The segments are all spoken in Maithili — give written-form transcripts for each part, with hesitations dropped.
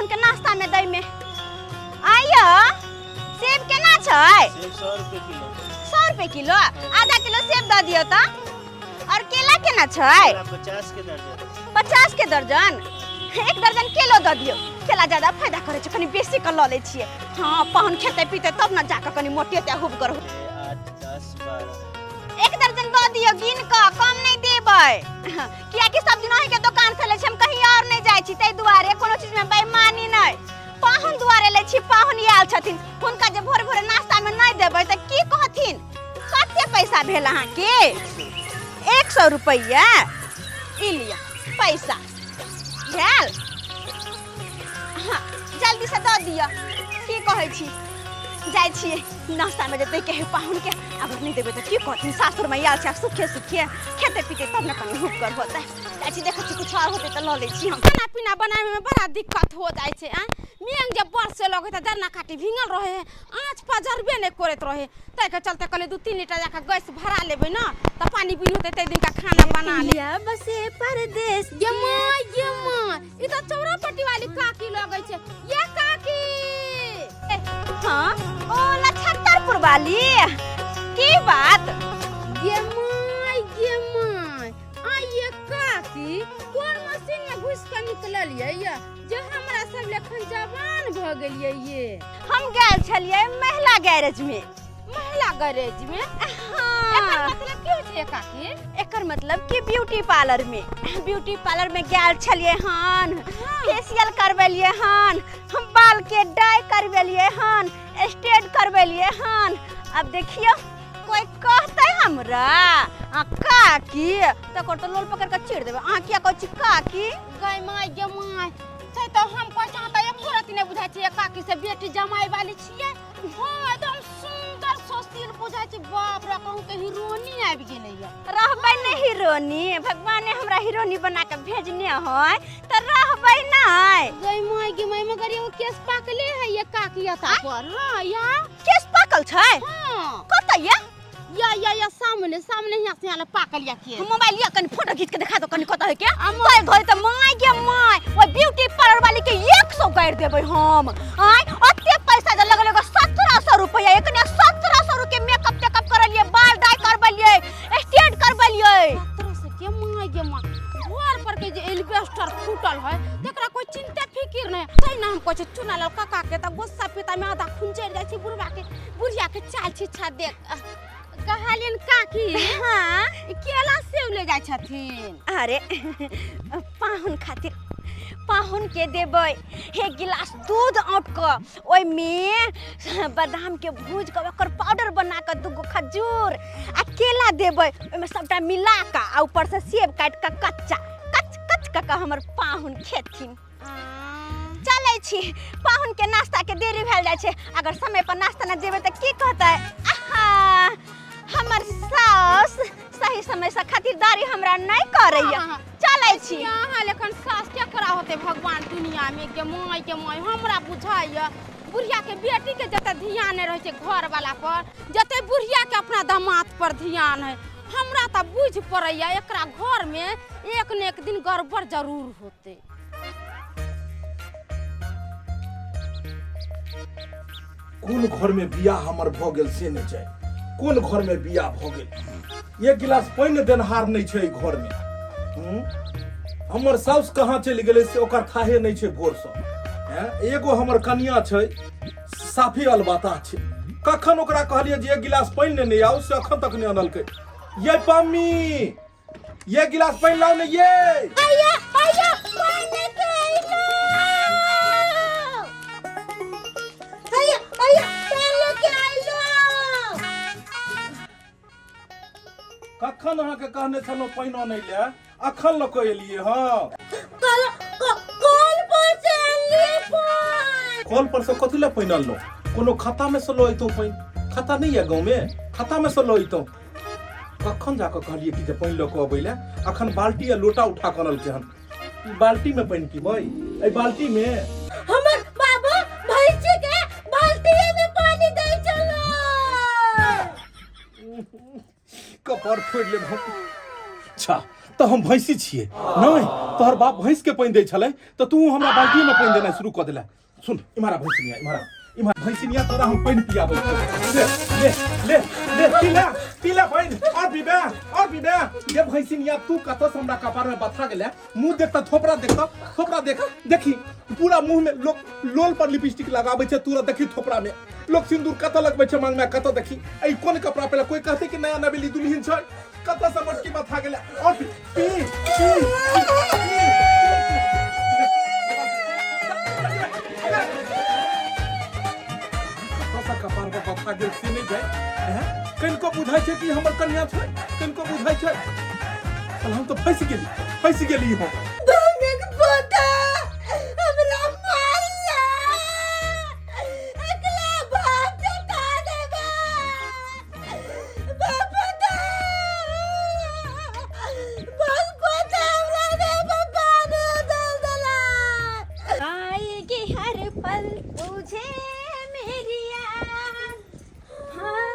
पाहुन के नाश्ता में दै में। आइयो, सेब केना छै? सेब 100 रुपए किलो। 100 रुपए किलो? आधा किलो सेब दऽ दियौ तऽ। और केला केना छै? केला 50 के दर्जन। 50 के दर्जन? एक दर्जन केलो दऽ दियौ। केला ज्यादा फायदा करै छै, कनि बेसी कऽ लऽ लै छियै। हँ, पाहुन खेतै पीतै तब ने जाकऽ कनि मोटेतै हुबगर। 8, 10, 12। एक दर्जन दऽ दियौ गिन कऽ, कम नहि देबै, कियाकि सब दिन अहींके दोकान से लै छी, हम कहीं और नहि जाइ छी, ताहि दुआरे कोनो चीज में बेईमानी नहि। पाहुन दुआरे लै छी, पाहुन आयल छथिन, हुनका जे भोरे भोरे नाश्ता में नहि देबै तऽ की कहथिन? कते पैसा भेल अहाँके? 100 रुपैआ। ई लिअ, पैसा भेल। हाँ, जल्दी से दऽ दिअ। की कहै छी, जाइ छियै नाश्तामे जेतै के पाहुनके। अगर नहि देबै तऽ की कहथिन? सासुरमे आयल छै, आब सुखे सुखे खेतै पीतै तब ने कनि हुक्कर होतै। जाइ छी, देखै छी, किछु आओर होतै तऽ लऽ लै छी हम। खाना पीना बनाबे में बड़ा दिक्कत हो जाइ छै। आ मेघ जब बरसे लगे तऽ जरना काटी भींगल रहे है, आँच पजरबे नहि करैत रहे, ताहिके चलते कहलियै 2-3 लीटर जाके गैस भरा लेबै ने तऽ पानि बिन होतै, ताहि दिनका खाना बना ले। पिया बसे परदेस। गे माय, गे माय, ई तऽ चौरा पट्टी वाली काकी लगै छै। ये काकी! हाँ, ओ नक्षत्रपुर वाली, की बात? गे माय, गे माय, आ ये काकी कोन मशीन में घुसि कऽ निकललियै ये जे हमरा सब लेखन जवान भऽ गेलियै ये? हम गेल छलियै महिला गैरेज में। महिला गैरेज में? हाँ। एकर मतलब की होइ छै काकी? एकर मतलब कि ब्यूटी पार्लर में। ब्यूटी पार्लर में गेल छलियै हन, फेशियल करबेलियै हन, हम बाल के डाई करबेलियै हन, स्ट्रेट करबेलियै हन। अब देखियौ, कोई कहतै हमरा आ काकी तकर तऽ लोल पकड़ के चीर देबै। अहाँ किया कहै छी काकी? गै माय, गे माय, से तऽ हम कहै छी, अहाँ तऽ एको रत्ती नहि बुझाइ छियै काकी से बेटी जमाइ वाली छियै। हँ, एकदम सुन्दर सुशील बुझाइ छै। बाप रे, कहूँ के हीरोनी आबि गेलैया। रहबै ने हीरोनी, भगवाने हमरा हीरोनी बना के भेजने है तऽ रहबै नहि। गै माय, गे माय, मगर एगो केस पाकले है ये काकी अता पर। हाँ, या। केस पाकल छै? हाँ। कतऽ ये? या या या, सामने सामने, यहाँ से यहाँ ले पाकल या केस। हम मोबाइल लिअ, कनि फोटो खींच के देखा दो कनि कतऽ है के। तोय घर तऽ माय गे माय, ओइ ब्यूटी पार्लर वाली के 100 गाड़ि देबै हम। आय, ओते पैसा जे लगल 1700 रुपया, एकने 1700 रुपया मेकअप टेकअप करलियै, बाल डाई करबलियै, स्ट्रेट करबलियै। 1700? के माय, गे माय, घर पर के जे एलिबेस्टर फूटल है तकरा कोई चिंता फिकिर नहीं। तै ना हम कहै छी चुना लाल काका के तऽ गुस्सा पिता में आधा खून चढ़ि जाइ छै बुढ़वा के, बुढ़िया के चाल छिछा देख। कहलियन काकी, हाँ। ई केला सेब ले जाइ छथिन? अरे, पाहुन खातिर, पाहुन के देबै। एक गिलास दूध औंट कऽ, ओहिमे बादाम के भूज कऽ ओकर पाउडर बना कऽ, दूगो खजूर आ केला देबै ओहिमे, सबटा मिला कऽ आ ऊपर से सेब काटि कऽ कच्चा कच कच कऽ कऽ हमर पाहुन खेथिन। चलै छी, पाहुन के नाश्ता के देरी भेल जाइ छै। अगर समय पर नाश्ता न देबै तऽ की कहतै? आहा, हमर सास सही समय से खातिरदारी हमरा नहीं करैया। हाँ, हाँ। चलै छी। अहाँ लेखन सास केकरा होते भगवान दुनिया में? के माय, के माय, हमरा बुझाइया बुढ़िया के बेटी के जते ध्यान नहीं रहै छै घर वाला पर, जते बुढ़िया के अपना दामाद पर ध्यान है। हमरा तऽ बुझि पड़ैया एकरा घर में एक ने एक दिन गड़बड़ जरूर होते। कोन घर में बियाह हमर भऽ गेल से नहि जाय, कोन घर में बियाह भऽ गेल। एक गिलास पानि देनहार नहि छै एहि घर में। हूँ? हमर साउस कहाँ चलि गेलै से ओकर थाहे नहि छै भोरसँ। हैं? एगो हमर कनिया छै, साफे अलबाता छै। कखन ओकरा कहलियै जे एक गिलास पानि लेने आउ, से अखन तक नहि अनलकै। ये पम्मी, ये गिलास पानि लाउ ने ये। आया आया, पानी के आइलो। आया आया, पानी के आइलो। कखन अहाँके कहने छलहुँ पानि अनै लए, अखन लऽ कऽ एलियै? हँ। कल कल पर से आनलियै पानि। कल पर से कथी लए पानि अनलहुँ? कोनो खाता में से लऽ अयतहुँ पानि? खाता नहि यऽ गाँवमे? खाता में से लऽ अयतहुँ? कखन जाकऽ कहलियै कि जे पानि लऽ कऽ अबै लए, अखन बाल्टी आ लोटा उठा कऽ अनलकै हन। ई बाल्टी में पानि पीबै? एहि बाल्टी में? हमर बाबा भैंसी के बाल्टीए में पानी दै छलो। कपार फोड़ि लेब हम। अच्छा तऽ हम भैंसी छियै नहि तोहर बाप भैंस के पानि दै छलै तऽ तू हमरा बाल्टी में पानि देनाइ शुरू कऽ देला सुन इम्हर आ भैंसिनिया इम्हर आ इम्हर भैंसिनिया तोरा हम पानि पियाबै छियौ ले ले ले ले पीला पीला पानि और पीबे और पीबे ये भैंसिनिया तू कतऽ से हमरा कपार में बथा गेलै मुंह देखता थोपड़ा देखता थोपड़ा देख देखी पूरा मुंह में लोग लोल पर लिपस्टिक लगाबै छै तोरा देखी थोपड़ा में लोग सिंदूर कतऽ लगबै छै मांग में कतऽ देखी एहि कोन कपड़ा पहिला कोई कहते कि नया नवेली दुल्हन छै कतऽ से मटकी बथा गेलै और पी पी पी, पी, पी। कतऽ कपार पर बथा गेल से नहि जाय हैं कनिको बुझाइ छै कि हमर कन्या छै कनिको बुझाइ छै साला हम तऽ फँसि गेली फँसि गेली हम भंगक पोता हमरा मारला एकला बाप जता देबा बाप पोता भंग पोता हमरा दे बाबा ने दल दला आएगी हर पल तुझे मेरी याद हाँ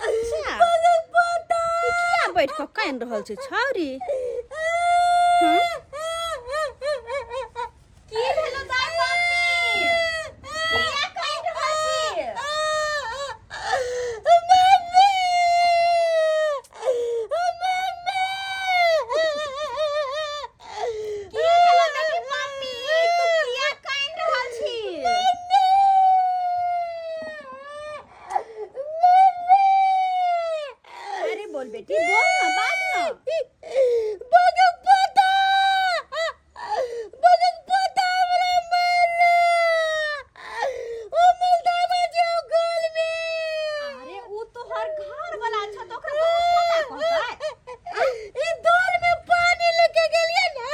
अच्छा ई किया बैठ कऽ कानि रहल छै छौरी की भेलो दाइ मम्मी किया कानि रहल छी की भेलो बेटी मम्मी तू किया कानि रहल छी अरे बोल बेटी बोल ना बात ना अरे ऊ तोहर घर वाला छ त ओकरा बहुत पता कहतै ई दोल में पानी लेके गेलिए ना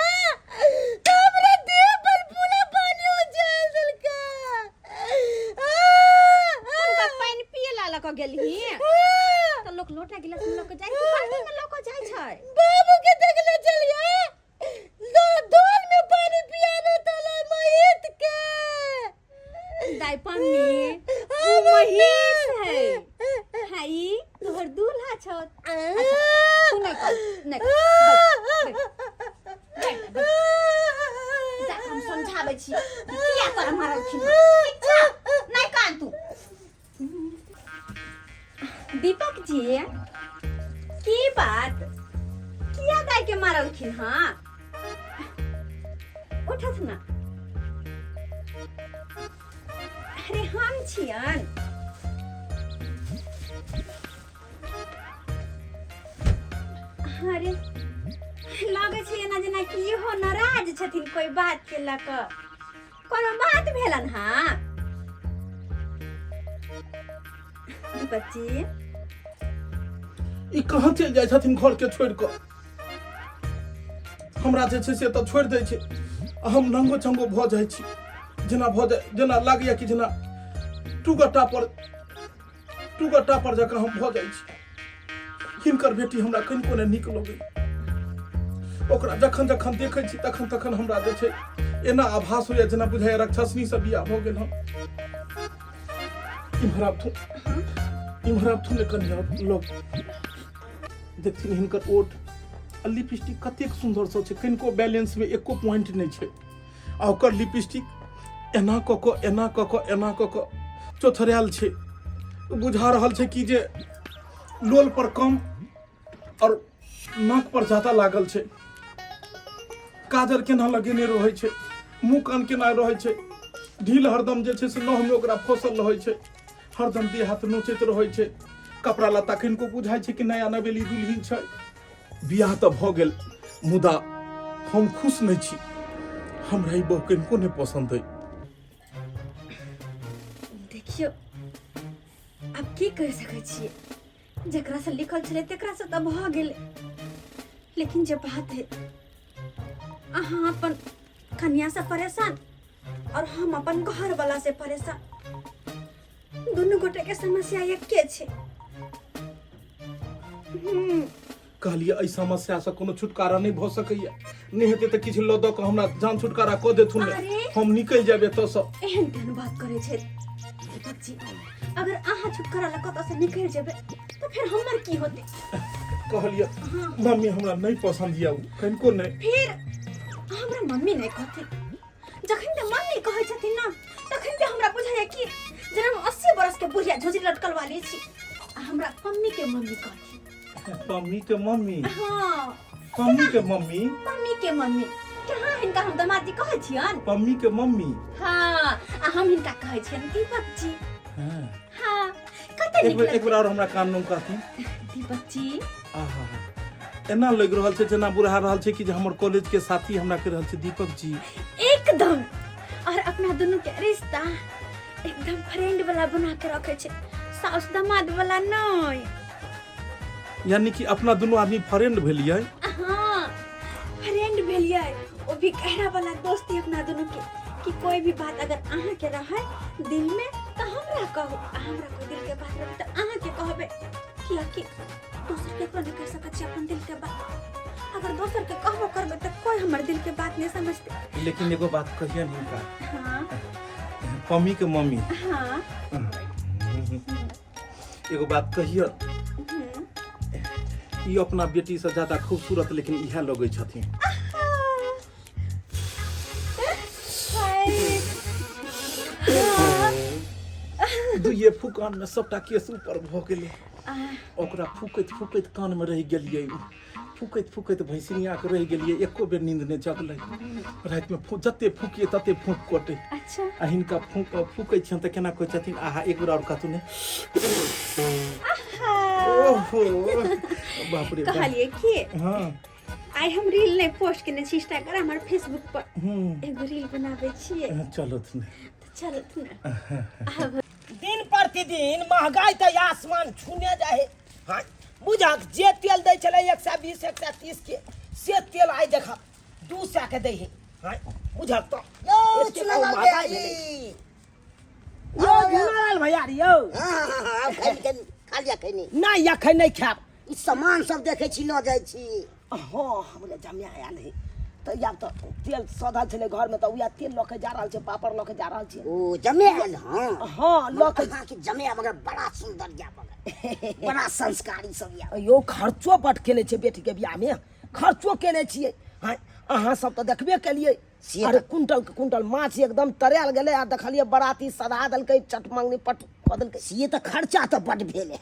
तो हमरा देह पर पूरा पानी उजाल देलका हुनका पानि पिए ला लऽ कऽ गेलही तऽ लोक लोटा गिलास में लऽ कऽ जाइ छै बाल्टी में लऽ कऽ जाइ छै बाबू के देखले चलिए दोल में पानी पियाने तले महीत के दाइ पम्मी ऊ महीष है है ई तोहर दूल्हा छौ अच्छा तू नहि कर नहि कर बैठ, बैठ, बैठ, बैठ। जा कऽ हम समझाबै छी कि किया तोरा मारलखिन हँ। ठीक छौ नहि कान तू दीपक जी की बात किया दाई के मारलखिन हँ उठत ना अरे हम छियन अरे लगै छै एना जेना कि इहो नाराज छथिन कोई बात के लऽ कऽ कोनो बात भेलन हँ दीपक जी ई कहाँ चलि जाइ छथिन घर के छोड़ि कऽ हमरा जे छै से तऽ छोड़ि दै छै आ हम नंगो चंगो भऽ जाइ छी जेना भऽ जाइ जेना लागैए कि जेना टूगट्टा पर टूगट्टा पर जकाँ हम भऽ जाइ छी हिनकर बेटी हमरा कनिको नहि नीक लगैए ओकरा जखन जखन देखै छी तखन तखन हमरा जे छै एना आभास होइए जेना बुझाइए राक्षसनी से बियाह भऽ गेल हन इम्हर आबथुन इम्हर आबथुन ने कनिया लोग देखथिन हिनकर ओठ आ लिपस्टिक कतेक सुन्दर सब छै कनिको बैलेंसमे एको पॉइंट नहि छै आ ओकर लिपस्टिक एना कऽ कऽ एना कऽ कऽ एना कऽ कऽ चोथरायल छै बुझा रहल छै कि जे लोल पर कम और नाक पर ज्यादा लागल छै काजर केना लगेने रहै छै मुँह कान केना रहै छै ढील हरदम जे छै से नहमे ओकरा फसल रहै छै हरदम देह हाथ नोचैत रहै छै कपड़ा लत्ता किनको बुझाइ छै कि नया नवेली दुल्हिन छै बियाह तऽ भऽ गेल मुदा हम खुश नहि छी हमरा ई बहु कनिको नहि पसन्द अइ देखियौ आब की करि सकै छियै जकरासँ लिखल छलै तकरासँ तऽ भऽ गेलै लेकिन जे बात है अहाँ अपन कन्यासँ परेशान और हम अपन घर वाला से परेशान दुनू गोटे के समस्या एके छै कहलियै एहि समस्यासँ कोनो छुटकारा नहि भऽ सकैया नहि हेतै तऽ किछु लऽ दऽ कऽ हमरा जान छुटकारा कऽ देथुन ने अरे! हम निकलि जायब एतऽसँ एहन केहन बात करै छै दीपक जी, अगर अहाँ छुटकारा लऽ कतऽ से निकलि जेबै तऽ फेर हमर की होतै? कहलियै मम्मी हमरा नहि पसंद यऽ कनिको नहि। फिर हमरा मम्मी नहि कहथिन। जखन ते मम्मी कहै छथिन ना तखन ते हमरा बुझाइए कि जेना हम 80 बरस के बुढ़िया झोझरी लटकल वाली छी आ हमरा मम्मी के मम्मी कहथिन। मम्मी के मम्मी? हाँ। मम्मी के मम्मी? मम्मी के मम्मी। कहाँ हिनका हम दामाद जी कहै छियन? मम्मी के मम्मी। हाँ, आ हम हिनका कहै छियन दीपक जी। हाँ। हाँ, कते एक नीक बेर एक लगतै। बेर और हमरा कान में कहथिन। दीपक जी। आहा, एना लग रहल छै जेना बुढ़ा रहल छै कि जे हमर कॉलेज के साथी हमरा कहि रहल छै दीपक जी। एकदम, और अपना दुनू के रिश्ता एकदम फ्रेंड वाला बना के रखे छै, सास दामाद वाला नहीं। यानी कि अपना दुनू आदमी फ्रेंड भेलियै? हाँ, फ्रेंड भेलियै, वो भी गहरा वाला दोस्ती अपना दुनू के, कि कोई भी बात अगर अहाँ के रहे दिल में तो हमरा कहू, आ हमरा कोई दिल के बात रहे तो अहाँ के कहबे, कियाकि दोसर के केकरो नहीं कह सकत छी अपन दिल के बात। अगर दोसर के कहबो करबे तो कोई हमर दिल के बात नहीं समझते। लेकिन एगो बात कहियन हिनका। हाँ। पम्मी के मम्मी। हाँ। एगो बात कहियन, ई अपना बेटी से ज्यादा खूबसूरत लेकिन इएह लगै छथिन। दुइये फूकान में सबटा केस ऊपर भऽ गेलै। ओकरा फूकैत फूकैत कान में रहि गेलियै, फूकैत फूकैत भैंसनिया के रहि गेलियै, एको बेर नींद नहि जगलै। राति में जते फूकिए तते फूक कटै। अच्छा। आ हिनका फूकै छियनि तऽ केना कहै छथिन, आहा एक बेर आओर कहथुन ने। ओहो बाप रे बाप। कहलियै की? हाँ। आइ हम रील नहि पोस्ट केने छी इंस्टाग्राम और फेसबुक पर। एगो रील बनाबै छियै। चलत ने। तऽ चलत ने। आब दिन प्रतिदिन महंगाई तऽ आसमान छूने जाइ है। हाँ, बुझक जे तेल दै छलै 120 130 के, से तेल आइ देखब 200 के दै है। हाँ, बुझक तऽ यौ, एते चुनालाल महंगाई भैया भेलै। जी। यौ, झुनालाल भैया रे, यौ। हाँ, हाँ, हाँ, हाँ, आब खैनी, खैनी, खा लिअ खैनी। नहि, एखन नहि खायब। ई सामान सब देखै छी लऽ जाइ छी। हाँ, हमरा जमिया आयल है तऽ आब तऽ तेल सधल छलै घरमे, तऽ उएह तेल लऽ के जा रहल छै, पापड़ लऽ के जा रहल छै। ओ जमे आयल? हाँ हाँ, लऽ के। अहाँके जमे मगर बड़ा सुंदर या, मगर बड़ा संस्कारी सब या। यौ, खर्चो बड केने छै बेटीके बियाहमे, खर्चो केने छियै। हाँ, अहाँ सब तऽ देखबे केलियै। से अरे कुंटल के कुंटल माछ एकदम तरायल गेलै आ देखलियै बराती सधा देलकै, चट मंगनी पट कऽ देलकै। से तऽ खर्चा तऽ बड भेल है,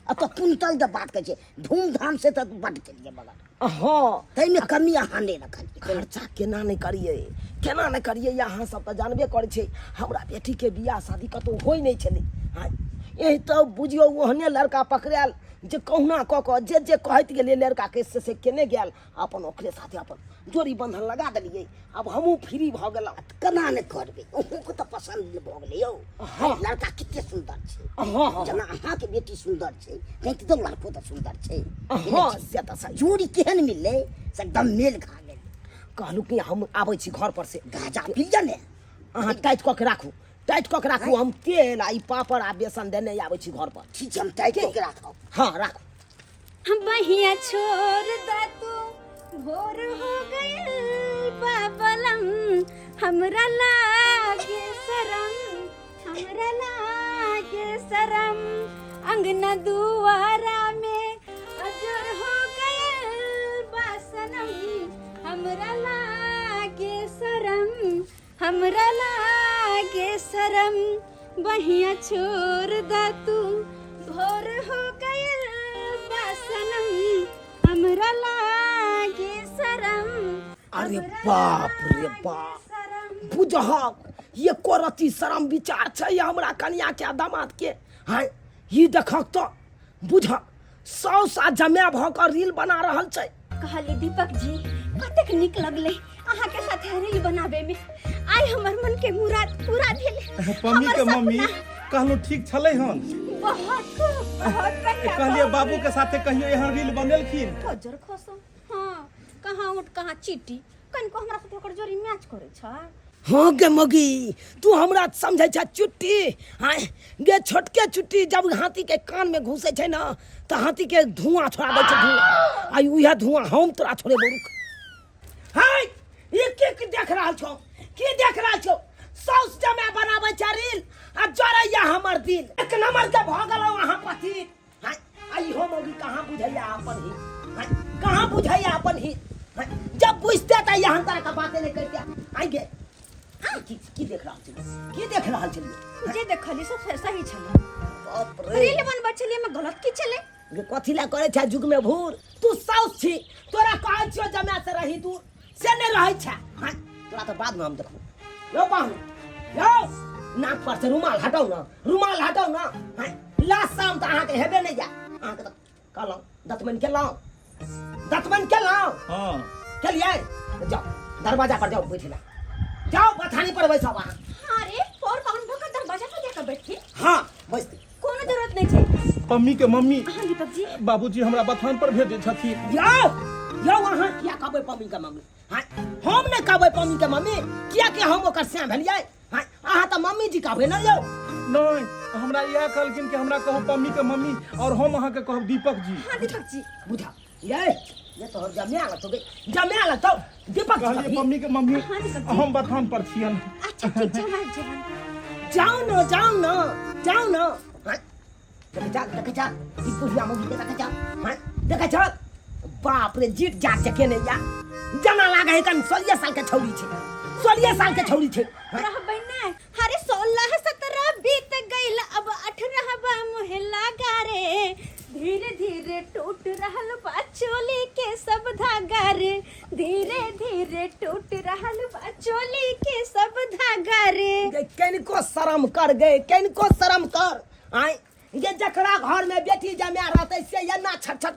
आ तऽ कुंटल के बात कहै छै, धूमधाम से तऽ बड केलियै मगर। हाँ। ताहिमे कमी अहाँ नहि रखलियै। खर्चा केना नहि करियै, केना नहि करियै, अहाँ सब तऽ जानबे करै छै हमरा बेटीके बियाह शादी कतहु होइ नहि छलै। हाँ, एहि तऽ बुझियौ ओहने लड़का पकड़ायल जे कहुना कऽ कऽ जे जे कहैत गेलियै लड़काके से से केने गेल, अपन ओकरे साथे अपन जोड़ी बंधन लगा देलियै। आब हमहूँ फ्री भऽ गेलहुँ। केना नहि करबै, अहूँके तऽ पसन्द भऽ गेलै यौ। हाँ। लड़का कते सुन्दर छै। हाँ, हाँ। जेना अहाँके बेटी सुन्दर छै तेनाहिते तऽ लड़को तऽ सुन्दर छै। हाँ, से तऽ सही। जोड़ी केहन मिललै से एकदम मेल खा गेल। कहलहुँ कि हम आबै छी घर पर से। गाजा पी लिअ ने। अहाँ टाइट कऽ के राखू, टाइट कऽ के राखू, हम तेल आ ई पापड़ आ बेसन देने आबै छी घर पर। ठीक छै, हम टाइट कऽ के राखब। हाँ, राखू। बहिया छोड़ दा तू, भोर हो गइल बाबलम, हमरा लागे शरम, हमरा लागे शरम, अंगना दुआरा में अजर हो गइल बासनम, हमरा लागे शरम, हमरा लागे शरम, बहिया छोड़ दा तू, भोर हो गइल बासनम, हमरा लागे शरम। अरे हमरा बाप रे लागे बाप। शरम। बुझहक एको रति शरम विचार छै हमरा कनिया के दामाद के? हाँ, ई देखक तऽ बुझह साउस आ जमाय भऽ कऽ रील बना रहल छै। कहली दीपक जी, कतेक नीक लगलै अहाँ के साथे रील बनाबे में, आइ हमर मन के मुराद पूरा भेल। पम्मी हमर के मम्मी सपना। कहलहुँ ठीक छलै हन? बहुत खूब, बहुत बढ़िया। कहलियै बहुत बाबू के साथे कहियो एहन रील बनेलखिन? खजर खसो। हाँ, कहाँ उठ कहाँ चीटी, कनिको हमरा साथे ओकर जोड़ी मैच करै छै। हाँ गे मगी, तू हमरा समझै छ चुट्टी? हाँ गे छोटके चुट्टी जब हाथी के कान में घुसै छै ना तऽ हाथी के धुआं छोड़ा दै छै, धुआं। आ उएह धुआं हम तोरा छोड़ेबो, रुक। हाय, ई की देख रहल छौ? की देख रहल छौ? साउस जमाय बनाबै छै रील आ जरैया हमर दिल। एक नंबर के भऽ गेलौ अहाँ पति। हाँ, आ इहो मौगी कहाँ बुझैया अपन ही, हाँ, कहाँ बुझैया अपन ही। हाँ, जब बुझते तऽ एहन तरह के बाते नहीं करते। आइ गे, की की देख रहल छलियै, की देख रहल छलियै? जे देखली सब सही छलै। बाप रे, रील बनबै छलियै में गलत की छलै? गे कथी ला करै छै युग में भूर? तू साउस छी, तोरा कहै छियो जमा से रही दूर, से नहीं रहै छै। हाँ, तोरा तऽ बाद में हम देखबो। यौ पाहुन, यौ नाक पर से रुमाल हटाउ ना, रुमाल हटाउ ना। हाँ, लास्ट शाम तऽ अहाँके हेबे नहि जाय। अहाँके तऽ कहलहुँ दतमनि केलहुँ, दतमनि केलहुँ। हाँ केलियै? तऽ जाउ दरवाजा पर जाउ, बैठे ला जाउ, बथानी पर बैसब अहाँ। अरे पर पाहुन भऽ कऽ दरवाजा पर जाकऽ बैठथिन? हाँ बैसती, कोनो जरूरत नहीं छै। पम्मी के मम्मी। हाँ दीपक जी। बाबूजी हमरा बथान पर भेजै छथिन। यौ यौ, अहाँ किया कहबै पम्मी के मम्मी? हाँ, हम नहि कहबै पम्मी के मम्मी, किया कि हम ओकर श्याम भेलियै। हाँ, अहाँ तऽ मम्मी जी कहबै ने यौ। नहीं, हमरा इएह कहलखिन कि हमरा कहू पम्मी के मम्मी और हम अहाँके कहब दीपक जी। हाँ दीपक जी। बुझा ये ये तोहर जमिया लगतौ गे, जमिया लगतौ दीपक जी। कहलियै कभी। पम्मी के मम्मी, हाँ, दीपक जी। हम बथान पर छियन। अच्छा ठीक छै, हम आबि जेबनि। जाओ न, जाओ न, जाओ न। हाँ, देखे जा, देखे जा, ई बुढ़िया मौगी के देखे जा। हाँ, देखे जा, बाप रे, जीत जात के केने या जना लागे है कन 16 साल के छौरी छै, 16 साल के छौरी छै। हाँ, रहबै नै। अरे 16 17 बीत गइल, अब 18 मुहे लागा रे, धीरे धीरे टूट रहल बा चोली के सब धागा रे, धीरे धीरे टूट रहल बा चोली के सब धागा रे। गे कनिको शरम कर गे, कनिको शरम कर। आय ये जकरा घर में बेटी जमा रहते से एना छट छट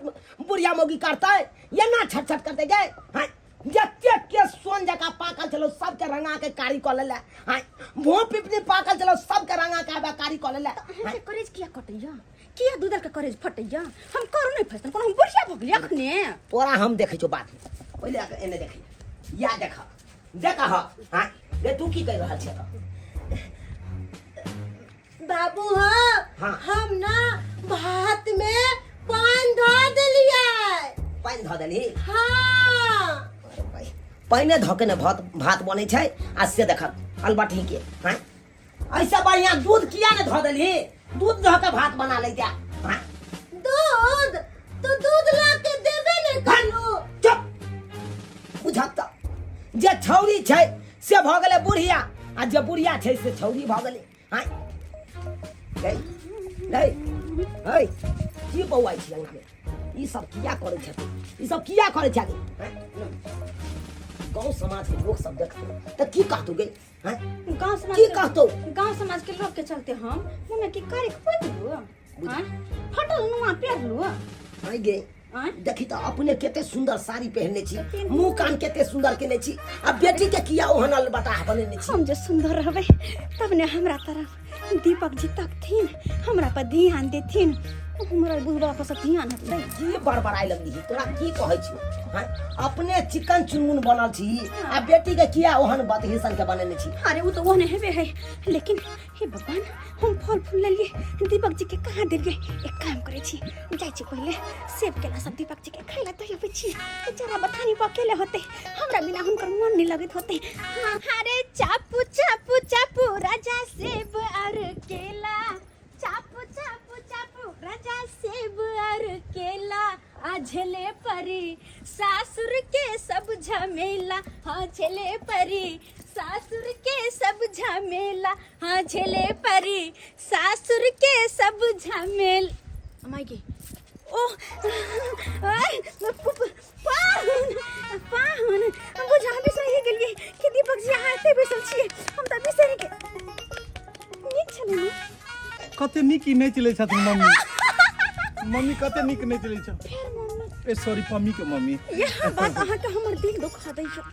बुढ़िया मौगी करते, एना छट छट करते गे। आय जते के सोन जका पाकल छलो सबके रंगा के कारी कऽ लेले। आय भों पिपनी पाकल छलो सबके रंगा के आबे कारी कऽ लेले। अहाँके करेज किया कटैया? किया दूधल के करेज फटैया? हम करू नहीं फैसन, कोनो हम बुढ़िया भऽ गेलियै अखने? तोरा हम देखै छौ बात पहिले आके एने देखै या देख, देख। हाँ गे, तू की कहि रहल छियै? बाबू हो। हाँ। हम ना भात में पान धो देलियै। पानि धऽ देलही? हाँ। अरे भाई, पानिए धऽ के ने भात भात बनै छै आ से देखत अलबटही के। हाँ, ऐसे बढ़िया दूध किया ने धऽ देलही? दूध धऽ के भात बना लैते। हाँ, दूध तो दूध ला के देबे ने करू। चुप, बुझत तऽ जे छौरी छै से भऽ गेलै बुढ़िया आ जे बुढ़िया छै से छौरी भऽ गेलै। हाँ, गई गई गई, की बौआइ छी अंगना में? ई सब किया करै छथिन? ई सब किया करै छथिन? गाँव समाज के लोग सब देखतौ तऽ की कहतौ गे? हाँ, गांव समाज की कहतौ? गांव समाज के लोग के चलते हम मुँह में की कारी पोति लू? हाँ? फटल नुआ पेरलू? आइ गे, आँय? देखी तऽ अपने कते सुंदर साड़ी पहनने छी, मुंह कान कते सुंदर केने छी आ बेटी के किया ओहन अलबटाह बनेने छी? हम जे सुंदर रहबै तब ने हमरा तरफ दीपक जी तकथिन, हमरा पर ध्यान देथिन। हमरा बुढ़बा पर सब ध्यान हटतै। की बड़बड़ाय लगली? तोरा की कहै छियौ? हाँ, अपने चिकन चुनमुन बनल छी आ बेटी के किया ओहन बदहिसन के बनेने छी? अरे ओ तऽ ओहने हेबे है, लेकिन हे भगवान, हम फल फूल लेलिए, दीपक जी के कहाँ देलिए? एक काम करै छी, जाइ छी पहिले सेब केला सब दीपक जी के खाइ ला दऽ अबै छी। बेचारा बथानी पर अकेले होते, हमरा बिना हुनकर मन नहीं लगैत होते। हाँ, अरे चापू चापू चापू राजा सेब और केला, चापू चापू चापू राजा सेब और केला, आ झेले परी सासुर के सब झमेला, हाँ झेले परी सासुर के सब झमेला, हाँ झेले परी सासुर के सब झमेल। अमाय गे, ओह, आय, पाहुन पाहुन, बुझा बिसरि गेलियै कि दीपक जी अहाँ एते बैसल छियै, हम तऽ बिसरि गेल। नीक छलै ने? कते नीक ई नाचि लै छथिन मम्मी। मम्मी कते नीक नाचि लै छथिन। फेर मम्मी? ए सॉरी, पम्मी के मम्मी। यह बात अहाँके हमर दिल दुखा दैया,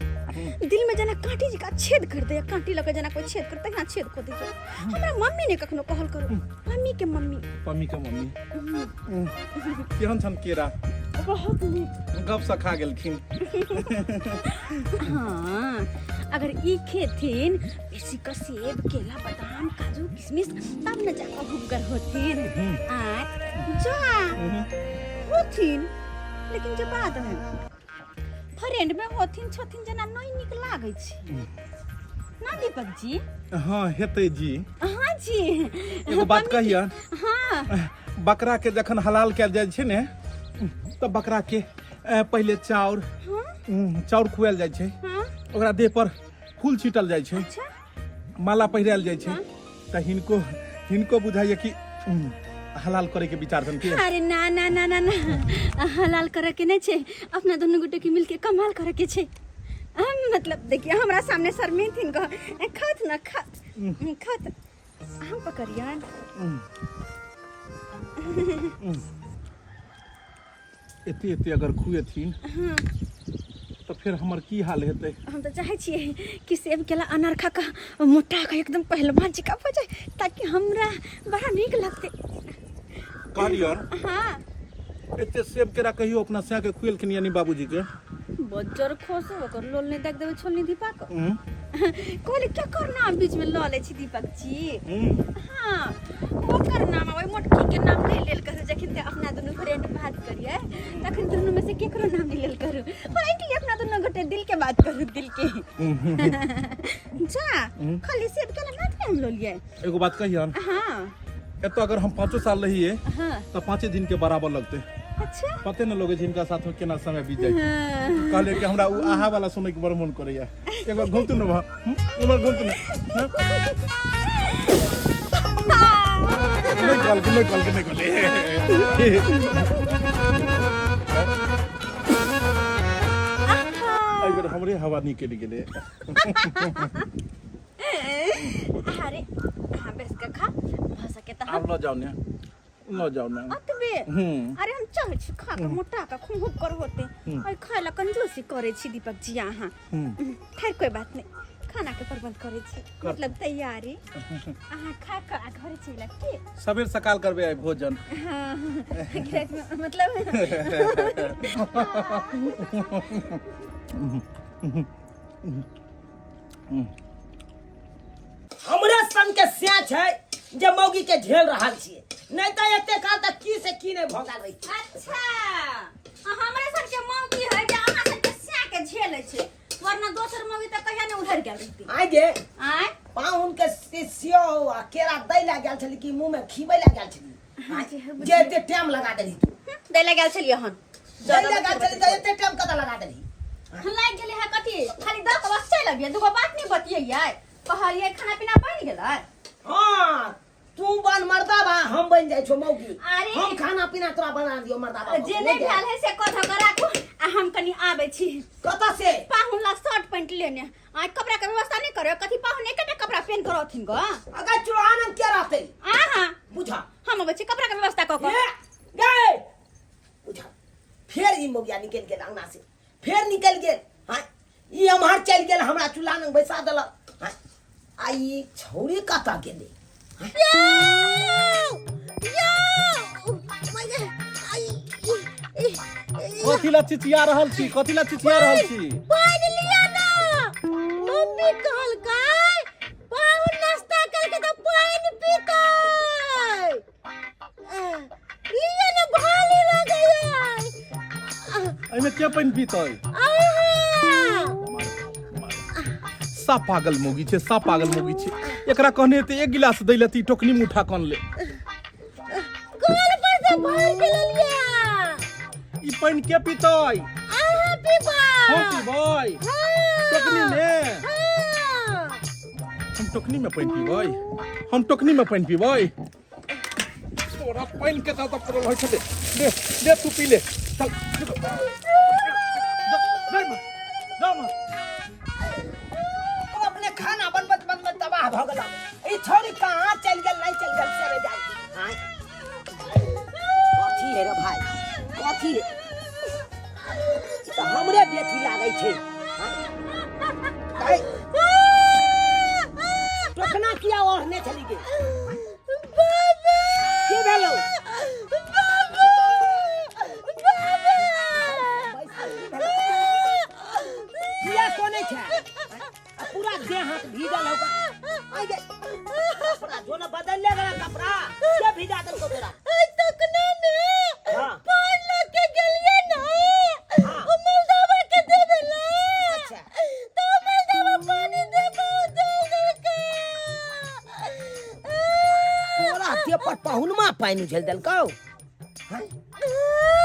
दिल में जेना कांटी जकाँ छेद कर दैया, कांटी लऽ कऽ जेना कोई छेद करतै तहिना छेद कऽ दैया। हमरा मम्मी ने कखनो कहल करू मम्मी के मम्मी। पम्मी के मम्मी, केहन छन केरा? बहुत नीक। गप सँ खा गेलखिन। हाँ, अगर ई खेथिन बेसी कऽ सेब केला बादाम काजू किशमिश तब न जाकऽ भुखगर होथिन। आ जा होथिन, लेकिन जे बात है फ्रेंड में होथिन छथिन जेना नहीं नीक लागै छै ना दीपक जी? हाँ हेतै जी। हाँ जी। एगो बात कहियन? हाँ। बकरा के जखन हलाल कयल जाइ छै ने तऽ बकरा के पहिले चाउर चाउर खुआयल जाइ छै। हाँ। ओकरा देह पर फूल छीटल जाइ छै। अच्छा। माला पहिरायल जाइ छै। तऽ हिनको हिनको बुझाइए कि हलाल करे के विचार छन की? अरे ना ना ना ना ना, हलाल करे के नहीं छै, अपना दोनों गोटे के मिलके कमाल करे के छै। हम मतलब देखिए हमरा सामने शर्मेथिन कह खात ना खात खात हम पकड़ियन। एते एते अगर खुएथिन तऽ फेर हमर की हाल हेतै? हम तऽ चाहै छियै कि सेब केला अनार खा कऽ मोटा कऽ एकदम पहलवान जकाँ भऽ जाय ताकि हमरा बड़ा नीक लगतै। कहलियन? हाँ। एते सेब केरा कहियो अपना सै के खुएलखिन यानी बाबूजी के? बज्जर खोसो ओकर लोल नहि देख देबै छोलनी दीपा के। कहली केकर नाम बीच में लऽ लै छी दीपक जी? हाँ, ओकर नाम आ ओहि मोटकी के नाम नहि लेल करू। जखन ते अपना दुनू फ्रेंड बात करियै तखन दुनू में से केकरो नाम नहि लेल करू। फ्रेंकली अपना दुनू गोटे दिल के बात करू, दिल के। जा खाली सेब केला मात्र हम लोलियै। एगो बात कहियन? हाँ। एतऽ अगर हम 5 साल रहिए हाँ। तऽ 5 दिन के बराबर लगते। अच्छा। पते न लगे छै हिनका साथ में केना समय बीत जाइ छै। हाँ। कहलियै कि हमरा उ आहा वाला सुनै के बड़ मन करैया। एक बार घुमतू न भा, एक बार घुमतू न। हाँ? नहीं कहलकै, नहीं कहलकै, नहीं कहलकै। एहि बेर हमरे हवा निकलि गेलै। अरे हाँ, बेस के खा भऽ सके तऽ हम आब लऽ जाउ ने, लऽ जाउ ने। अतबे? अरे हम चाहै छी खा के मोटा के खूब खूब कर होते। अरे खाय ला कंजूसी करै छी दीपक जी अहाँ। खैर कोई बात नहीं, खाना के प्रबंध करै छी, मतलब तैयारी। अहाँ खा के आ घरे चलि आयब की? सबेर सकाल करबै आइ भोजन। हाँ, रातिमे मतलब। हमरे सन के सैं छै जे मौगी के झेल रहल छियै, नहीं तऽ एते काल तक की से की नहीं भऽ गेल रहितै। अच्छा, हमरे सन के मौगी है जे अहाँ सन के सैं के झेलै छै, वरना दोसर मौगी तऽ कहिया ने उधर गेल रहितै। आइ गे। आँय? पाहुन के सेव आ केरा दै लए गेल छली कि मुँह में खिबै लए गेल छली? हाँ जी, हाँ, जे एते टाइम लगा देलही तू। दै लए गेल छलियै हन। दै लए गेल छली तऽ एते टाइम कतऽ लगा देलही? लागि गेलै है कथी? खाली दऽ कऽ बस चलि अबियै, दूगो बात नहि बतियैयै। कहलियै खाना पीना बनि गेलै? हाँ, तू बन मर्दाबा, हम बन जाइ छौ मौगी। अरे। हम खाना पीना तोरा बना दियो मर्दाबा। जे नहि भेल है से कऽ धऽ कऽ राखू आ हम कनी आबै छी। कतऽ से? पाहुन ला शर्ट पैंट लेने। आ कपड़ा के व्यवस्था नहि करियो, कथी पाहुन एकेटा कपड़ा पेन कऽ रहथिन गऽ? अगर चुड़ानन के रहतै? आहाँ। बुझा। हम अबै छी कपड़ा के व्यवस्था कऽ कऽ। ए, गए। बुझा। फेर ई मौगिया निकलि गेल अंगना से, फेर निकलि गेल। हाँ, ई एम्हर चलि गेल, हमरा चूल्हा लग बैसा देलक। हाँ, आ ई छौड़ी कतऽ गेलै? कथी ला चिचिया रहल छी? कथी ला चिचिया रहल छी? पानि लिया ना, मम्मी कहलकै पाहुन नाश्ता करके तऽ पानि पीतै। लिया ना, भारी लगैया। एहिमे के पानि पीतै? आहा। सा पागल मोगी छै, सा पागल मोगी छै। एकरा कहने ते एक गिलास दै लती टोकनी में उठा कन ले। कल पर से भर के ललिया। ई पानि के पीतै? अहाँ पीबै। हम पीबै? हाँ। टोकनी में? हाँ। हम टोकनी में पानि पीबै? हम टोकनी में पानि पीबै? तोरा पानि के ज्यादा पड़ल होइ छलै। ले ले, तू पी ले। चल निकल। जा, जा इम्हर, जा इम्हर। ओ अपने खाना बनबैत बनबैत तबाह भऽ गेल। ई छौड़ी कहाँ चलि गेल, नहि चलि गेल से जाय। आँय, कथी है रे भाई, कथी है? ई तऽ हमरे बेटी लागै छै। आँय, टोकना किया ओढ़ने छली गे? की भेलौ? किया कोने छै? आ पूरा देह हाथ भीजल हो। आइ गे, कपड़ा जो न बदल ले गया कपड़ा के भिजा देलको तोरा? तकने में हाँ। पान लके गेलिए ना। हाँ। ओ मलदावा के देबे ला। अच्छा। तो मलदावा पानी देबो दे देलका। देह पर पहुनमा पानि उझेल देलकौ हैं?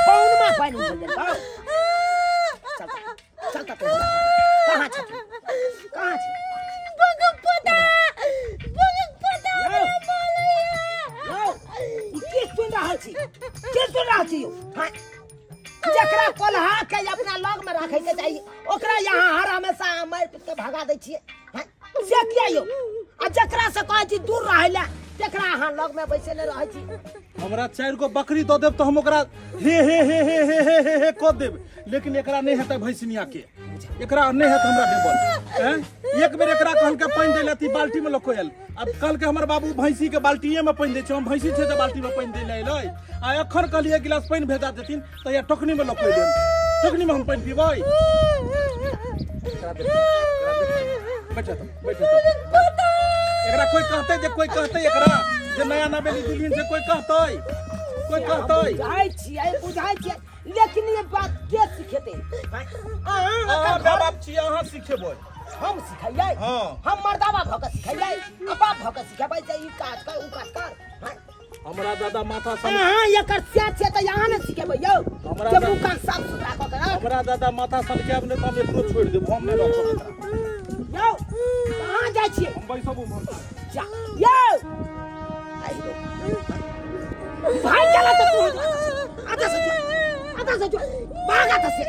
पहुनमा पानि उझेल देलकौ। चल चल त तू कहाँ छथिन, कहाँ छै? यौ, यौ, ई की सुनि रहल छी, की सुनि रहल छी यौ? हैं? जकरा कोल्हा के अपना लग में राखे के चाहिए ओकरा यहाँ हर हमेशा मारि पीट के भगा दै छियै। हैं? से किया यौ? आ जकरा से कहै छी दूर रहै लए तकरा अहाँ लग में बैसेले रहै छी। हमरा 4 गो बकरी दऽ देब तऽ हम ओकरा हे हे हे हे हे हे हे हे कऽ देब, लेकिन एकरा नहि हेतै भैंसनिया के, एकरा नहि हेतै हमरा देबल। हैं? एक बेर एकरा कहलकै पानि दै लए तऽ ई बाल्टी में लऽ कऽ आयल। अब कहलकै हमर बाबू भैंसी के बाल्टिए में पानि दै छै, हम भैंसी छै तऽ बाल्टी में पानि दै लए एलै। आ एखन कहलियै एक गिलास पानि भेजा देथिन तऽ या टोकनी में लऽ कऽ एलियन, टोकनी में हम पानि पीबै। एकरा देख, एकरा देख। बैठ जा तू, बैठ जा तू। एकरा कोई कहतै जे कोई कहतै एकरा जे नया नवेली दुल्हन से कोई कहतै, कोई कहतै? बुझाइ छियै, बुझाइ छियै, लेकिन ये बात के सिखेतै? अहाँ अहाँ एकर माय बाप छियै, अहाँ सिखेबै। हम सिखैयै? हाँ। हम मर्दाबा भऽ कऽ सिखैयै आ बाप भऽ कऽ सिखेबै जे ई काज कर ऊ काज कर? हाँ? हमरा दादा माथा सन अहाँ एकर से छियै तऽ अहाँ ने सिखेबै यौ हमरा जे मुँह कान साफ सुथरा कऽ के राख। हमरा दादा माथा सन के आब नहि तऽ हम एकरो छोड़ि देब, हम नहि रखब एकरा। यौ कहाँ जाइ छियै? हम बैसब उम्हर। जा यौ आइ रौ भाई चला तऽ तू आधा से जो, आधा से जो, भाग आधा से।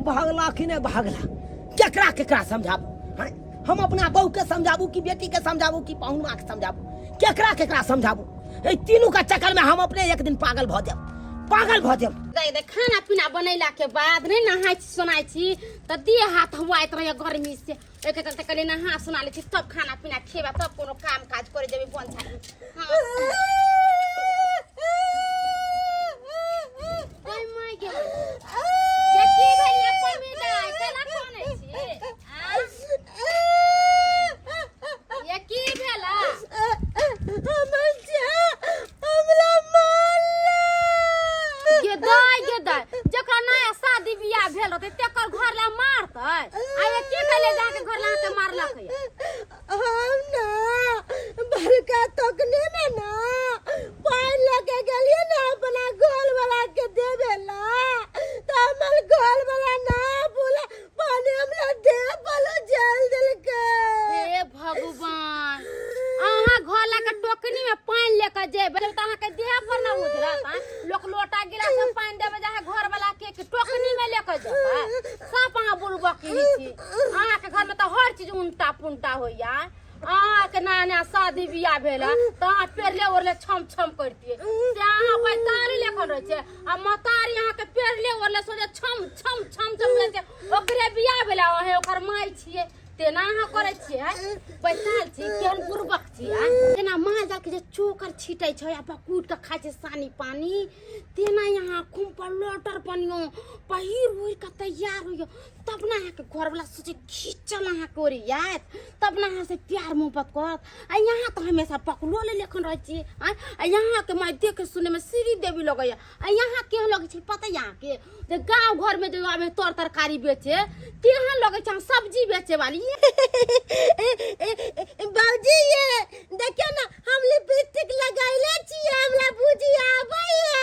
भागला कि नहि भागला? केकरा केकरा समझाबू? हैं? हम अपना बहू के समझाबू कि बेटी के समझाबू कि पहुनवा के समझाबू? केकरा केकरा समझाबू? एहि तीनू के चक्कर में हम अपने एक दिन पागल भऽ जायब, पागल भऽ जायब। देख देख, खाना पीना बनैला के बाद नहीं नहाय छी सोनाय छी तऽ देह हाथ हुआइत रहैया गर्मी से। ओहिके चलते कहलियै नहा सोना लै छी तब खाना पीना खेबै तब कोनो काम काज करे जेबै बन झाड़ी। हाँ। ओय my गे my. ये की भेल ये पम्मी दाइ? केना कानै छी? आँ? ये की भेल? हमर जा हमरा मारला। गे दाइ, गे दाइ, जकरा नया शादी बियाह भेल रहतै तेकर घर ला मारतै? आ ये की कहले जे अहाँके घर ला अहाँके मारलक ये? हम ना बड़का तकने में ना पानि लके गेलिए ना अपना घर वाला के देवे ला, तो हमर घर वाला ना बोला पानी हमरा दे बोलो जल देलकै। हे भगवान, अहाँ घर ला के टोकनी में पानि लेके जेबै तऽ अहाँके देह पर ना उजरत? आँय? लोक लोटा गिलास में पानि देबै जे अहाँ घर वाला के कि टोकनी में लेके जेबै? सब अहाँ बुड़बकी छी। अहाँके घर में तऽ हर चीज उनटा पुनटा होइया। अहाँके नया नया शादी बियाह भेल है तऽ अहाँ पेरले ओढ़ले छम छम करतियै, से अहाँ पैताली लेखन रहै छै आ महतारी अहाँके पेरले ओढ़ले सोझे छम छम छम छम रहै छै। ओकरे बियाह भेल अहें ओकर माय छियै, तेना अहाँ करै छियै? आँय? बैसाल छी, केहन बुड़बक छी? आँय? जेना माल जाल के जे चोकर छीटै छै आ बकूट के खाइ छै सानी पानी, तेना यहाँ खूम पर लोटर बनियो पहिर उहिर के तैयार होइयो तब ना अहाँके घरवला सोचे खींचल अहाँके ओरियात, तब ना अहाँ से प्यार मोहब्बत करत। आ यहाँ तऽ हमेशा पकलो ले लेखन रहै छी। आँय? आ यहाँके माय देखे सुने में श्री देवी लगैया। आ यहाँ केहन लगै छै पता यहाँके? जे गाँव घर में जो आबे तर तरकारी बेचे तेहन लगै छै सब्जी बेचे वाली। बाबूजी ये देखियो ना हम लिपस्टिक लगैले छियै, हमरा बुझी आबैया।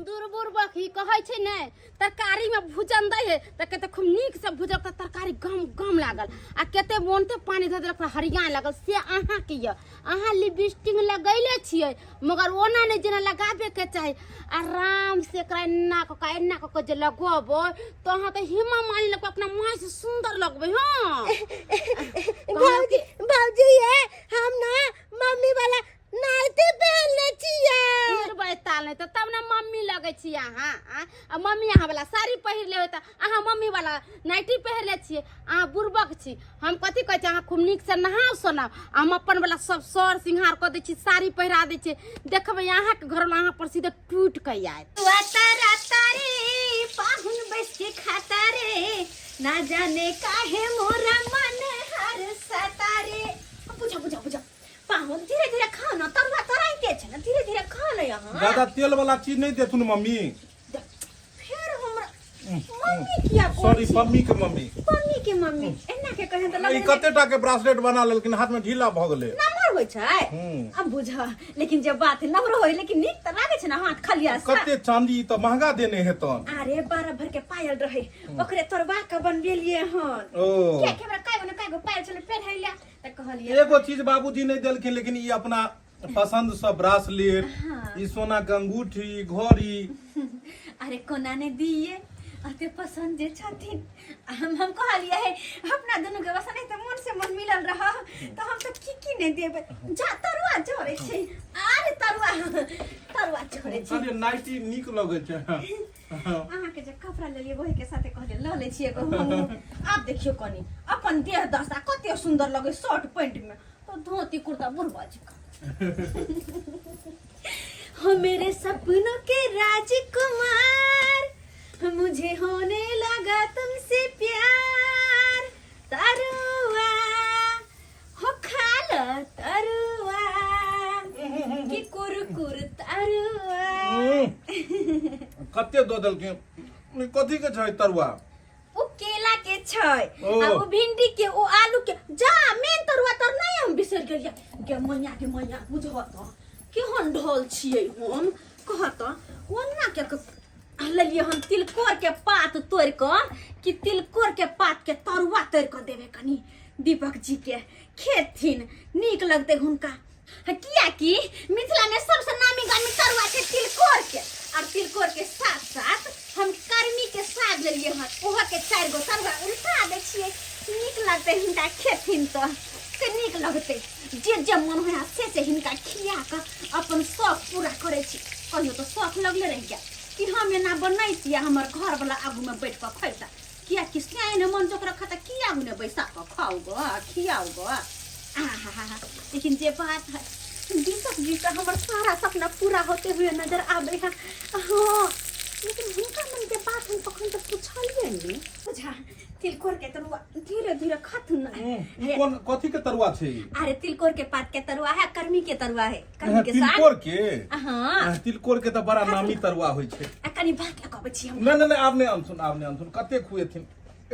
दुर्बुर बखी कहै छै ने तरकारी में भूजन दै है तऽ कते खूब नीक से भूजल तऽ तरकारी गम गम लागल आ कते मोनते पानी धऽ देलक तऽ हरिया लागल। से अहाँके यऽ अहाँ लिपस्टिक लगैले छियै मगर ओना नहि जेना लगाबे के चाही। आराम से एकरा एना कऽ कऽ एना कऽ कऽ जे लगेबै तऽ अहाँ तऽ हेमा मालिनी लगबै, अपना माय से सुंदर लगबै। हाँ भौजी, भौजी ये हम ना मम्मी वाला नाइटी पहनले छियै। पहिरबै ताल नहि तऽ तब ने मम्मी लगै छी अहाँ। आँय? आ मम्मी अहाँ वाला साड़ी पहिर लेबै तऽ अहाँ मम्मी वाला नाइटी पहिरले छियै। अहाँ बुड़बक छी। हम कथी कहै छी, अहाँ खूब नीक से नहाउ सोनाउ, हम अपन वाला सब सर सिंगार कऽ दै छी, साड़ी पहिरा दै छी, देखबै अहाँके घरमे अहाँ पर सीधे टूटि कऽ आयत। तारा तारे पाहुन बैस के खाता रे, ना जाने काहे मोरा मन हर सतारे। बुझा बुझा बुझा पाहुन, धीरे धीरे खा ना, तरुआ तराइते छै ना, धीरे धीरे खा ना। यहाँ दादा तेल वाला चीज नहीं देथुन मम्मी। फिर हमरा मम्मी किया कहै सॉरी छी? मम्मी के मम्मी। मम्मी के मम्मी एना के कहे त ई लगै कते टा के ब्रासलेट बना लेलखिन, हाथ में ढीला भ गेलै। नम्बर होइ छै हम्म। अब बुझ लेकिन जे बात नवरो होइ लेकिन नीक तऽ लागै छै ने हाथ खलिया से कते चांदी तऽ महंगा देने हेतन अरे 12 भर के पायल रहे ओकरे तोड़वा के बनबेलिए हन ओ किया कि हमरा काई ने काई गो पायल छलै पेन्हैला तऽ कहलिए एगो चीज बाबूजी नहि देलखिन लेकिन ई अपना पसंद से ब्रासलेट ई सोना के अंगूठी घड़ी अरे कोना ने दिए अते पसंद जे छथिन हम हम कहलिए है अपना दुनू के बस नहीं तऽ मन से मन मिलल रह तऽ हम सब की की नहीं देबै जा तरुआ जोड़े छै अरे तरुआ तरुआ जोड़े छै अरे नाइटी नीक लगै छै अहाँके जे कपड़ा लेलियै वही के साथे कहलियै लऽ लै छियै एगो हमहूँ। आब देखियौ कनि अपन देह दशा कते सुन्दर लगै शर्ट पैंट में तो धोती कुर्ता बुढ़वा जकाँ हो मेरे सपनों के राजकुमार मुझे होने लगा तुमसे प्यार तरुआ हो खाल तरुआ कि कुरकुर तरुआ कते दऽ देलखिन ई कथी के छै तरुआ ओ केला के छै ओ। आ ओ भिंडी के ओ आलू के जा मेन तरुआ तर नहीं हम बिसर गेलियै गे मैया के मैया बुझह तऽ केहन ढोल छियै हम कह तऽ ओना के लेलियै हम तिलकोर के पात तोड़ि कऽ कि तिलकोर के पात के तरुआ तोड़ि कऽ देबै कनि दीपक जी के खेथिन नीक लगतै हुनका कियाकि मिथिला में सबसे नामी गामी तरुआ छै तिलकोर के और तिलकोर के साथ साथ हम कर्मी के साग लेलिए हन ओहो के चारि गो तरुआ उल्टा दै छियै नीक लगतै हिनका खेथिन तऽ के नीक लगतै जे जे मन होय से से हिनका खिया कऽ अपन शौक पूरा करै छी कहियो तऽ शौक लगले रहि गेल कि हम एना बनैतियै हमर घरवला आगूमे बैठ कऽ खैता कियाकि सियान मन जोक रखा तऽ की आगू ने बैसा कऽ खाउ गऽ खियाउ गऽ आहा लेकिन जे बात है दीपक जी का हमर सारा सपना पूरा होते हुए नजर आबे है हाँ लेकिन हुनका मन के बात हम कखन तक पूछलिए नहीं बुझा तिलकोर के तरुआ धीरे धीरे खाथुन ना ई कोन कथी के तरुआ छै ई? अरे तिलकोर के पात के तरुआ है कर्मी के तरुआ है कर्मी के साग तिलकोर के हाँ तिलकोर के तऽ बड़ा नामी तरुआ होइ छै आ कनी भात लगाबै छी हम नहि नहि नहि आब नहि अनथुन आब नहि अनथुन कते खुएथिन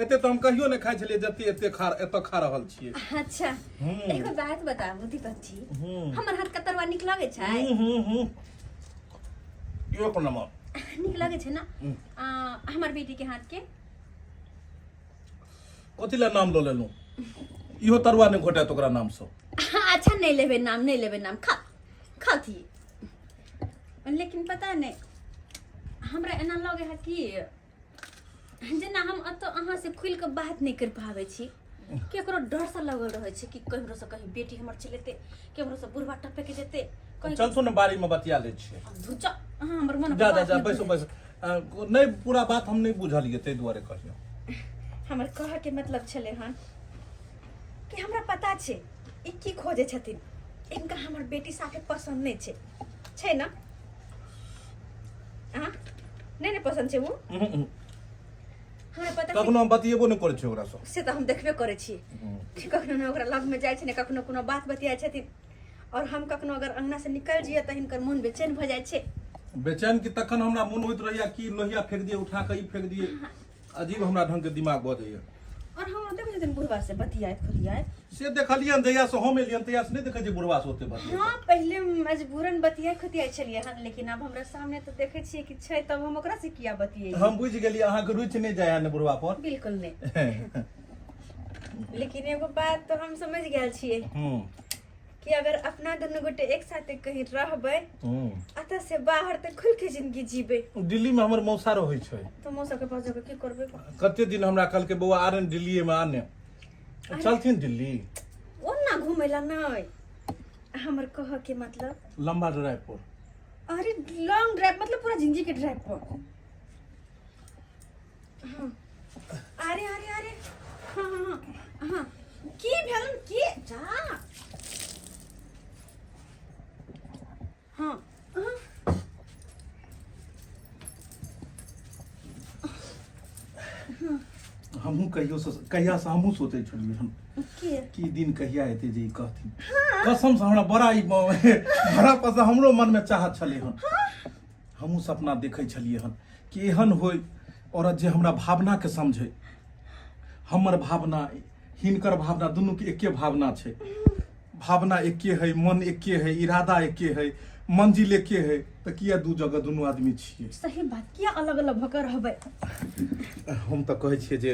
एते तऽ हम कहियो नहि खाइ छलियै जते एते खा एतऽ खा रहल छियै अच्छा एगो बात बताबू दीपक जी हमर हाथ के तरुआ नीक लगै छै हूँ हूँ हूँ एक नंबर नीक लगै छै ने आ, हमर बेटी के हाथ के कथी लए नाम लऽ लेलहुँ इहो तरुआ नहि घोटायत ओकरा नामसँ अच्छा नहीं लेबे नाम नहीं लेबे नाम खा खाथी लेकिन पता नहीं हमरा एना लगे है कि जेना हम एतऽ अहाँ से खुलि कऽ बात नहि करि पाबै छी केकरो डर से लगल रहै छै कि केकरो से कहीं बेटी हमर चलेतै केकरो से बुढ़वा टपक जेतै कहीं चल सुन बाड़ी में बतिया लै छियै धुचा अहाँ हमर मन जा जा जा बैसो बैसो नहि पूरा बात हम नहि बुझलियै ताहि दुआरे कहलियै हमर कहऽ के मतलब छलै हन कि हमरा पता छै ई की खोजै छथिन इनका हमर बेटी साफे पसन्द नहि छै छै ने अहाँ नहि ने पसन्द छै ओ उहुं, उहुं। हमरा पता छै कखनो हम बतियेबो नहि करै छियै ओकरासँ से तऽ हम देखबे करै छी कि कखनो ने ओकरा लगमे जाइ छै ने कखनो कोनो बात बतियाइ छथिन और हम कखनो अगर अंगना से निकल जइए तऽ हिनकर मोन बेचैन भऽ जाइ छै बेचैन कि तखन हमरा मोन होइत रहैया कि लोहिया फेंक दिए उठा कऽ ई फेंक दिए अजीब हमरा ढंग के दिमाग भऽ जाइए और हमरा देखै छथिन बुढ़वा से बतियाइत खोतियाइत से देखलियन जहिया से हम एलियन तहिया से नहि देखै छियै बुढ़वा से ओते बतियाइत हाँ पहिले मजबूरन बतियाइ खोतियाइ छलियै हन लेकिन आब हमरा सामने तऽ देखै छियै कि छै तब हम ओकरा से किया बतियै हम बुझि गेलियै अहाँके रुचि नहि जाइए ने बुढ़वा पर बिल्कुल नहि लेकिन एगो बात तो हम समझ गेल छियै हूँ कि अगर अपना दुनू गोटे एक साथे कहीं रहबै हूँ अतः से बाहर तऽ खुल के जिंदगी जीबै दिल्ली में हमर मौसा रहै छै तऽ मौसा के पास जाके की करबै कते दिन हमरा कहलकै बौआ आरे ने दिल्लीए में आने चलथिन दिल्ली ओना घूमै ला नहि हमर कहऽ के मतलब लंबा ड्राइव पर अरे लॉन्ग ड्राइव मतलब पूरा जिंदगी के ड्राइव पर हाँ। अरे अरे अरे हाँ हाँ हाँ हाँ की भेलन की जा हाँ हाँ हमहूँ कहियो से कहिया से हमहूँ सोचै छलियै हन की कि दिन कहिया एतै जे ई कहथिन कसम से हमरा बड़ा ई बड़ा पसंद हमरो मन में चाहत छलै हन हमहूँ सपना देखै छलियै हन कि एहन होय औरत जे हमरा भावनाके समझै हमर भावना हिनकर भावना दुनूके एके भावना छै भावना एके है, मन एके है, इरादा एके है, मंजिल एके है, तऽ किया दू जगह दुनू आदमी छियै? सही बात, किया अलग अलग भऽ कऽ रहबै? हम तऽ कहै छियै जे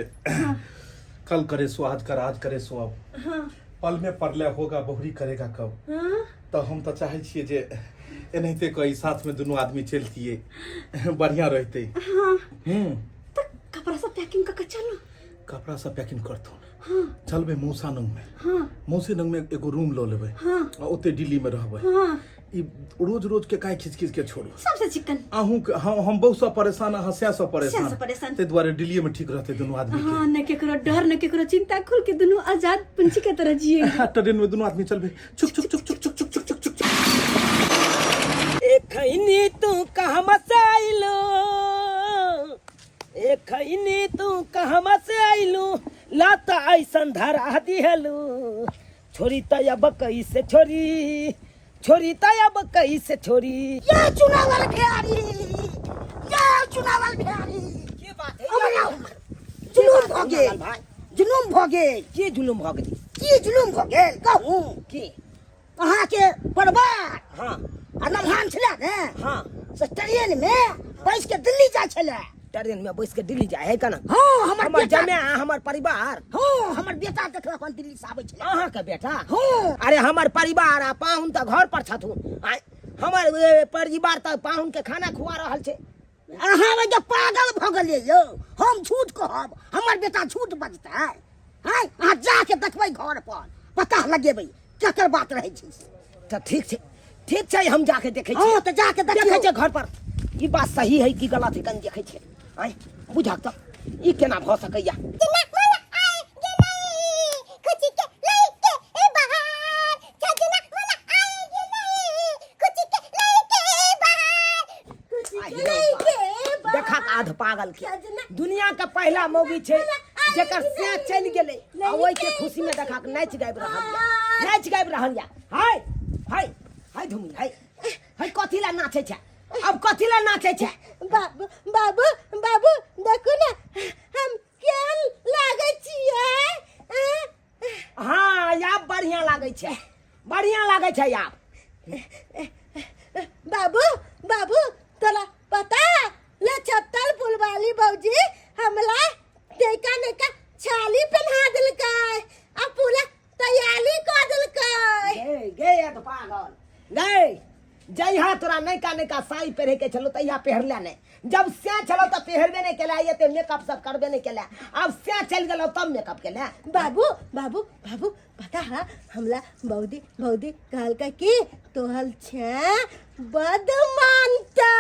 कल करे सो आज कर, आज करे सो अब, पल में पड़ले होगा बहुरी करेगा कब। तऽ हम तऽ चाहै छियै जे एनाहिते कऽ ई साथमे दुनू आदमी चलतियै, बढ़िआँ रहितै। हूँ। तऽ कपड़ा सब पैकिंग कऽ कऽ चलू। कपड़ा सब पैकिंग करतौ, चलबै मौसा नंग में। मौसे नंग में एगो रूम लऽ लेबै आ ओते दिल्ली में रहबै। ई रोज रोज के काहे खींच खींच के छोड़ू? सबसे चिकन अहूँ के हम बहुत सा परेशान, अहाँ सएह सँ परेशान। सएह सँ परेशान। ताहि दुआरे दिल्लीए में ठीक रहतै दुनू आदमी के। हाँ, न केकरो डर न केकरो चिंता, खुल के दुनू आजाद पंछी के तरह जिएंगे। ट्रेन में दुनू आदमी चलबै, छुक छुक छुक छुक छुक छुक छुक छुक छुक। एखनी तू कहमा से आइलो, एखनी तू कहमा से आइलू, लाता ऐसन धरा दिहलू, छोरी त अब कैसे छोरी, छोरी त अब कैसे छोरी। ये चुनावल भेड़ारी, ये चुनावल भेड़ारी। की बात है? जुलूम भऽ गेल। भाई। जुलूम भऽ गेल। की जुलूम भऽ गेल? की जुलूम भऽ गेल कहू? की? अहाँके परिवार आ नमहान छलै ने, से ट्रेन में बैस के दिल्ली जाइ छलै। ट्रेन में बैस के दिल्ली जाइ है केना? हाँ, हमर हमर बेटा। जमे आ हमर परिवार। हाँ, हमर बेटा देखलक हन दिल्ली से आबै छलै। अहाँके बेटा? हाँ। अरे हमर परिवार आ पाहुन तऽ घर पर छथुन। आँय, हमर परिवार तऽ पाहुन के खाना खुआ रहल छै। अहाँ ओहि जे पागल भऽ गेलियै यौ, हम झूठ कहब? हमर बेटा झूठ बजतै? आँय, अहाँ जाके देखबै घर पर, पता लगेबै केकर बात रहै छै से। तऽ ठीक छै, ठीक छै, हम जाके देखै छियै। हाँ, तऽ जाके देखियौ। देखै छियै घर पर ई बात सही है कि गलत है, कनि देखै छियै। आँय, बुझक तऽ ई केना भऽ सकैया? देखा आध पागल के, दुनिया के पहला मौगी छै जेकर से चलि गेलै आ ओहि के खुशी में देखा के नाचि गाबि रहल या, नाचि गाबि रहल या। हाय हाय हाय धुमी, हाय हाय, कथी ला नाचै छै अब, कथी ला नाचै छै? बाबू बाबू बाबू, देखू ने हम केहन लागै छियै? आँ? हाँ, आब बढ़िया लागै छै, बढ़िया लागै छै आब। बाबू बाबू, तोरा पता ले छत्तल फुलवाली भौजी हमला नैका नैका छाली पहना देलकै आ पूरा तैयारी कऽ देलकै। गे गे अध पागल गए, जहिया तोरा नैका नैका साड़ी पहिरे के छलो तहिया पहिरले नहि, जब से छलो तऽ पहिरबे नहि केला, एते मेकअप सब करबे नहि केला, आब से चलि गेलो तब मेकअप केला। बाबू बाबू बाबू, पता है हमला बौदी बौदी कहलकै कि तोहल छे बदमानता।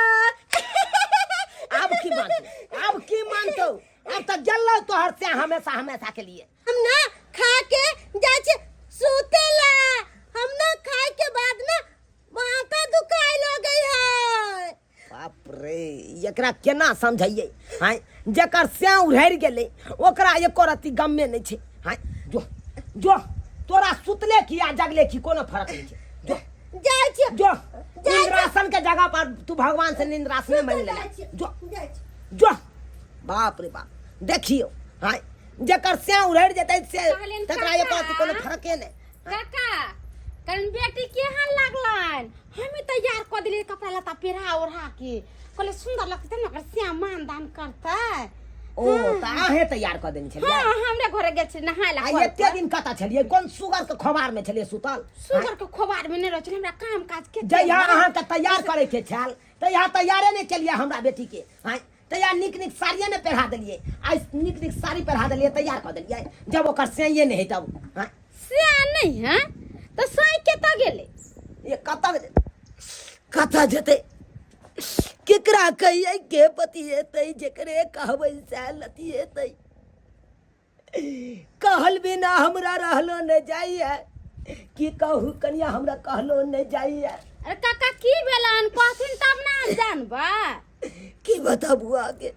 आब की मानतौ, आब की मानतौ? आब तऽ जललो तोहर से हमेशा हमेशा के लिए। हम ना खा के जाइ छी सुतेला, हम ना खाए के बाद ना माथा दुखाए लगै है। बाप रे, एकरा केना समझैयै? आँय, जकर से उड़ि गेलै ओकरा एको रत्ती गमे नहि छै। आँय, जो जो, तोरा सुतले की आ जगले की कोनो फर्क नहि छै, जो। जाइ छी। जो, निंद्रासन के जगह पर तू भगवान से निंद्रासने मांगि लेले। जो। जाइ छी। जो। बाप रे बाप, देखियौ, आँय, जकर से उड़ि जेतै से कहलियनि तकरा एको रत्ती कोनो काका। फर्के नहि। काका, कन बेटी केहन लागलन? हमें तैयार कऽ देलियै, कपड़ा लत्ता पहिरा ओढ़ा के, कहले सुंदर लगतै ने, ओकर श्याम मान दान करतै। ओ तऽ अहें तैयार कऽ देने छलियै? हाँ, हमरे घरे गेल छलियै नहाय ला। आ कल एते पर। दिन कतऽ छलियै? कोन सुगर के खोबार में छलियै सुतल? सुगर के खोबार में नहि रहै छलियै, हमरा काम काज के जहिया अहाँके तैयार करे के छल तहिया तैयारे नहि केलियै हमरा बेटी के। आँय, तहिया नीक नीक साड़िए नहि पहिरा देलियै, आइ नीक नीक साड़ी पहिरा देलियै, तैयार कऽ देलियै, जब ओकर सैये नहि है तब? आँय, से नहीं है तऽ साई कतऽ गेलै? ये कतऽ कतऽ जेतै? केकरा कहियै, के बतियेतै? जेकरे कहबै सएह लतियेतै। कहल बिना हमरा रहलो नहि जाइए। की कहू कनिया, हमरा कहलो नहि जाइए। अरे काका, की भेलन? कहथिन तब ना हम जानबै। की बताबू आगे,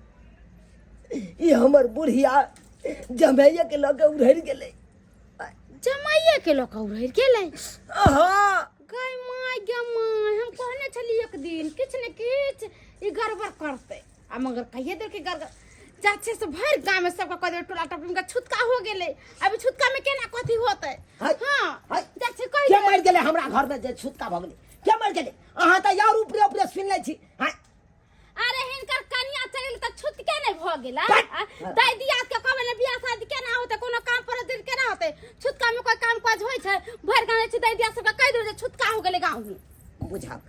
ई हमर बुढ़िया जमैया के लऽ के उड़ि गेलै। जमाइए के लऽ कऽ उड़ि गेलै? हाँ। गै my, गे my, हम कहने छलियै एक दिन किछु ने किछु ई गड़बड़ करतै, आ मगर कहिए देलकै गड़बड़। चाचे से भरि गाँव में सबके कह देबै टोला टपरी में छुतका हो गेलै। अभी छुतका में केना कथी होतै? हाय, हाँ हाय। चाचे कहि के देबै। मरि गेलै हमरा घर में जे छुतका भऽ गेलै? के मरि गेलै? अहाँ तऽ यार ऊपरे ऊपरे सुनि लै छी। हाँ अरे हिनकर कनिया चलि गेलै तऽ छुतके नहि भऽ गेलै? बट! दाइ दियाद के कहबै ने, बियाह शादी केना होतै, कोनो काम पर दिन केना होतै? छुतका में कोई काम काज होइ छै? भरि गाँव छै, दाइ दियाद सबके कहि देबै जे छुतका हो गेलै गाँव में। बुझक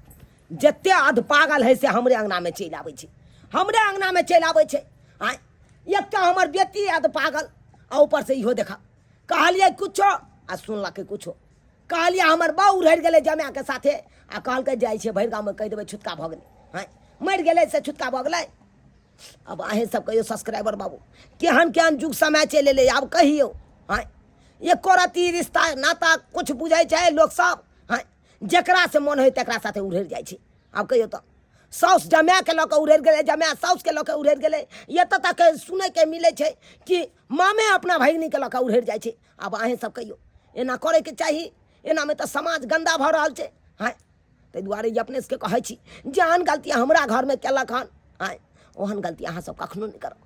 जते अध पागल है से हमरे अंगना में चलि आबै छै, हमरे अंगना में चलि आबै छै। आँय, एकटा हमर बेटी अध पागल आ ऊपर से इहो देखा कहलियै कुछो आ सुनलकै कुछो। कहलियै हमर बहू रहि गेलै जमाके साथे आ कहलकै जाइ छै भरि गाँवमे कहि देबै छुतका भऽ गेलै। आँय, मरि गेलै से छुतका भऽ गेलै? आब अहेँ सब कहियौ सब्सक्राइबर बाबू, केहन केहन युग समय चलि एलै आब कहियौ। आँय, एको रत्ती रिश्ता नाता कुछ बुझै छै लोक सब? आँय, जकरा से मन होइ तकरा साथे उड़ि जाइ छै। आब कहियौ तऽ साउस जमाके लऽ कऽ उड़ि गेलै, जमाए साउसके लऽ कऽ उड़ि गेलै। एतऽ तक सुनैके मिलै छै कि मामे अपना भगिनीके लऽ कऽ उड़ि जाइ छै। आब अहेँ सब कहियौ, एना करैके चाही? एनामे तऽ समाज गन्दा भऽ रहल छै। आँय, ताहि दुआरे ई अपने सबके कहै छी, जेहन गलती हमरा घरमे केलक हन, आँय, ओहन गलती अहाँ सब कखनो नहि करब।